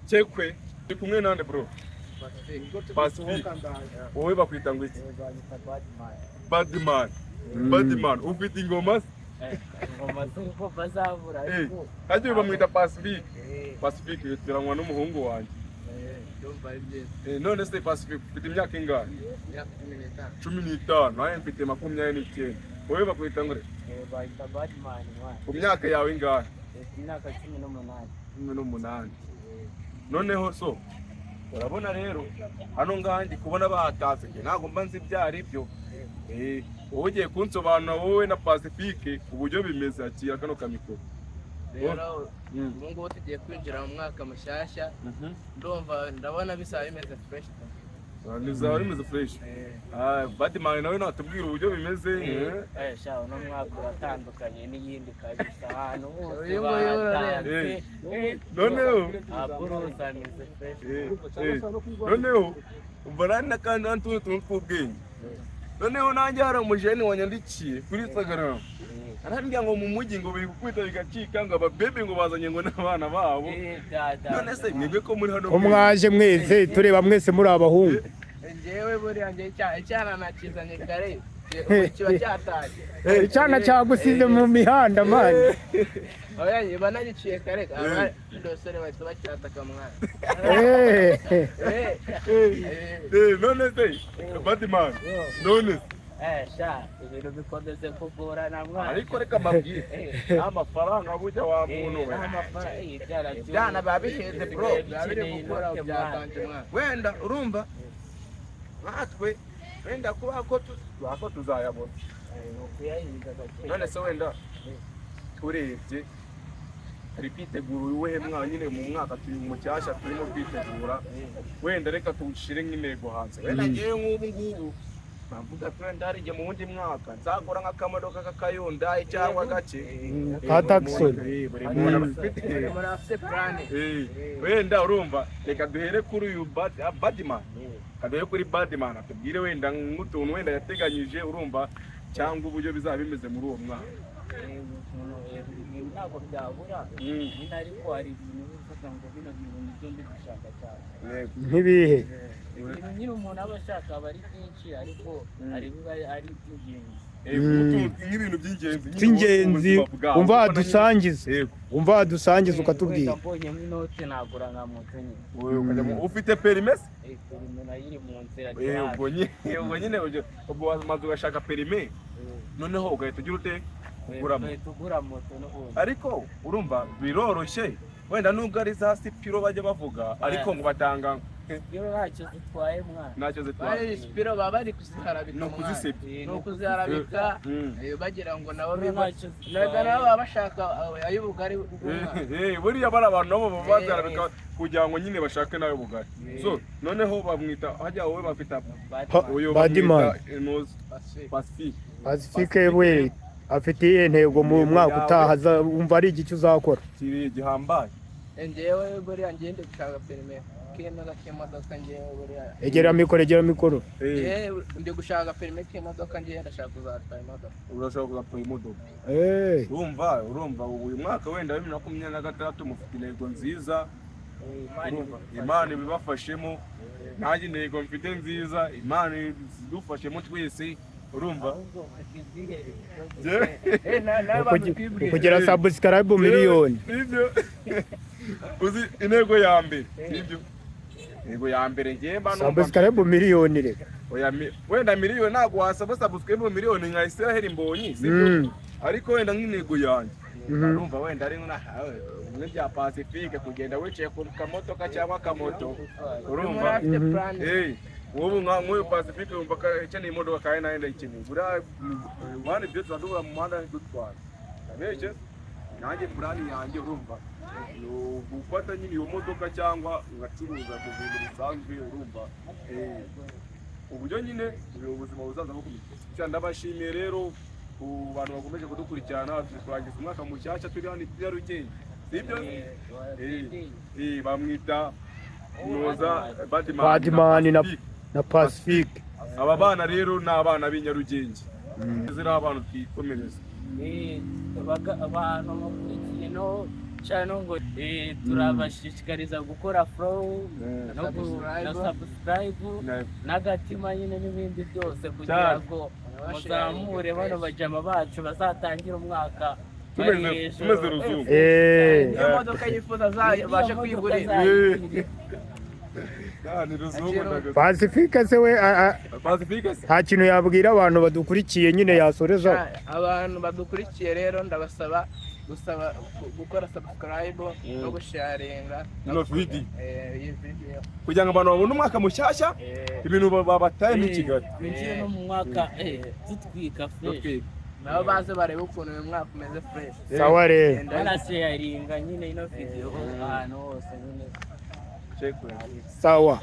Cyekwe ndi kumwe nande, bro? Pacifique. Wowe bakwita ngo iki? Badman. Badman, ufite ingoma se? Ingoma z'uko bazabura, ariko Hajya bamwita Pacifique. Pacifique yitiranwa n'umuhungu wanjye. Ndumva ari byiza. None se Pacifique, ufite imyaka ingahe? Imyaka 15. 15. Nanjye mfite 29. Wowe bakwita ngo? Bahita Badman, mwana. Ku myaka yawe ingahe? Ku myaka 18. 18. Noneho so urabona rero hano ngaha ndi kubona bahatatse, njye ntabwo mba nzi ibyo ari byo. Wowe ugiye kunsobanura, wowe na Pacifique, uburyo bimeze. Akira kano kamikoro. Rero ubu ngubu tugiye kwinjira mu mwaka mushyashya. Ndumva, ndabona bizaba bimeze fresh. Bizaba bimeze fresh. Ah, Badman nawe natubwira uburyo bimeze. Sha, uno mwaka uratandukanye n'iyindi kabisa, ahantu hose Uyu nguyu bahatanze. Noneho Aburuza ameze fresh. Noneho umva nani n'akandi n'utundi tuntu tw'ubwenge. Noneho nanjye hari umujene wanyandikiye kuri Instagram, arambwira ngo mu mujyi ngo biri gukubita bigacika, ngo ababebe ngo bazanye ngo n'abana babo. None se mwebwe ko muri hano Ko mwaje mwese, tureba mwese muri abahungu? Njyewe buriya njye icyana nakizanye kare, ubu kiba cyatashye. Icyana cyagusize mu mihanda, man. Oya, niba nagiciye kare, abasore bahita bacyataka, mwana. None se Badman, none se Sha, ibintu bikomeze kugorana, mwana. Ariko reka mbabwire, amafaranga burya, wa muntu we. Ibyana biba bihenze, bro, biba biri gukora byatanje, mwana. Wenda urumva natwe wenda kuba ko ko tuzayabona. None se wenda turebye turi kwitegura uwuhe mwaka nyine? Mu mwaka turi mu cyashya, turimo kwitegura, wenda reka tuwushyire nk'intego hanze. Wenda ngewe nk'ubu ngubu navuga ati wenda hari igihe mu wundi mwaka nzagura nk'akamodoka k'akayundayi cyangwa gake. Ka Tucson. Buri muntu aba afite Buri muntu afite plan. Wenda urumva reka duhere kuri uyu Badman, kaduhere kuri Badman atubwire wenda nk'utuntu wenda yateganyije, urumva, cyangwa uburyo bizaba bimeze muri uwo mwaka. Ntabwo byabura nyine, ariko hari ibintu bivuga ngo bino bintu nibyo ndi gushaka cyane. Nk'ibihe? Ibintu nyine umuntu aba ashaka aba ari byinshi, ariko hari ibiba ari iby'ingenzi. Nk'ibintu by'ingenzi nyine By'ingenzi mu buzima bwawe. Wumva wadusangiza, wumva wadusangiza ukatubwira. Wenda mbonye nk'inote nagura nka moto nyine. Wowe ukajya ufite permis se? Permis nayo iri mu nzira. Ubwo nyine ubwo wamaze ugashaka permis, noneho ugahita ugira ute? Ugura moto. Ugahita ugura moto n'ubundi. Ariko urumva biroroshye, wenda nubwo ari za Spiro bajya bavuga, ariko ngo batanga Spiro ntacyo zitwaye, mwana. Ntacyo zitwaye. Bari Spiro baba bari kuziharabika, Ni mwana. ukuzisebya. Ni ukuziharabika, bagira ngo nabo Spiro biba ntacyo zitwaye. nabo baba bashaka ay'ubugari bw'umwana. Buriya bari abantu nabo baba bazarabika kugira ngo nyine bashake nayo bugari. So noneho bamwita hajya, wowe bafita uyu Badman. bamwita Enoze Pacifique. Pacifique we afite iyihe ntego mu mwaka utaha? Wumva ari igiki uzakora? Kiri gihambaye. Njyewe buriya ngiye ndi gushaka permis k'imodoka, k'imodoka njyewe buriya. Egera mikoro, egera mikoro. Njyewe ndi gushaka permis k'imodoka, njyewe ndashaka kuzatwara imodoka. Urashaka kuzatwara imodoka. Urumva uyu mwaka wenda wa 2026 mufite intego nziza. Urumva Imana ibibafashemo. Nanjye intego mfite nziza, Imana idufashemo twese, urumva. Ahubwo mfite izihe? Nawe bazitwibwire. Kugera subscribe miliyoni. Nibyo, uzi intego ya mbere, nibyo, intego ya mbere ngiye mba numva Subscribe miliyoni reka. Oya, wenda miliyoni ntabwo wasaba subscribe miliyoni nka Israel Mbonyi, sibyo? Ariko wenda nk'intego yanjye numva wenda ari nka bimwe bya Pacifique, kugenda wicaye ku kamodoka cyangwa akamoto, urumva. Afite plan. Nk'ubu nk'uyu Pacifique yumva ko akeneye imodoka kandi nayo ndayikeneye. Buriya mwana ibyo tuzadubura mu muhanda dutwara ndabeshye? Nanjye plan yanjye, urumva, ni ugufata nyine iyo modoka cyangwa ngacuruza mu bintu bisanzwe, urumva. Uburyo nyine ubu buzima buzaza bukomeza. Ndabashimiye rero ku bantu bakomeje kudukurikirana. Turi kurangiza umwaka mushyashya turi hano i Nyarugenge, sibyo? Bamwita Noza Badman. Badman Pacifique. Na Pacifique. Aba bana rero ni abana b'i Nyarugenge, ziriya abantu twikomereza. Abantu mukurikiye no channel ngo turabashishikariza gukora follow Subscribe. na subscribe n'agatima nyine n'ibindi byose kugira Cyane. ngo muzamure bano bajama bacu bazatangira umwaka bari hejuru. Tumeze ruzungu. Niyo modoka yifuza azabashe kwigurira. Ni ruzungu ndaga. Pacifique se we Pacifique se. nta kintu yabwira abantu badukurikiye nyine yasorezaho? Abantu badukurikiye rero, ndabasaba gusaba gukora subscribe no gusharinga Ino video. Iyi video. Kugira ngo abantu babone umwaka mushyashya, ibintu babataye muri Kigali. Twinjire no mu mwaka dutwika fresh. Nabo baze barebe ukuntu uyu mwaka umeze fresh. Sawa rero. Banasharinga nyine ino video ahantu hose nyine. Sawa.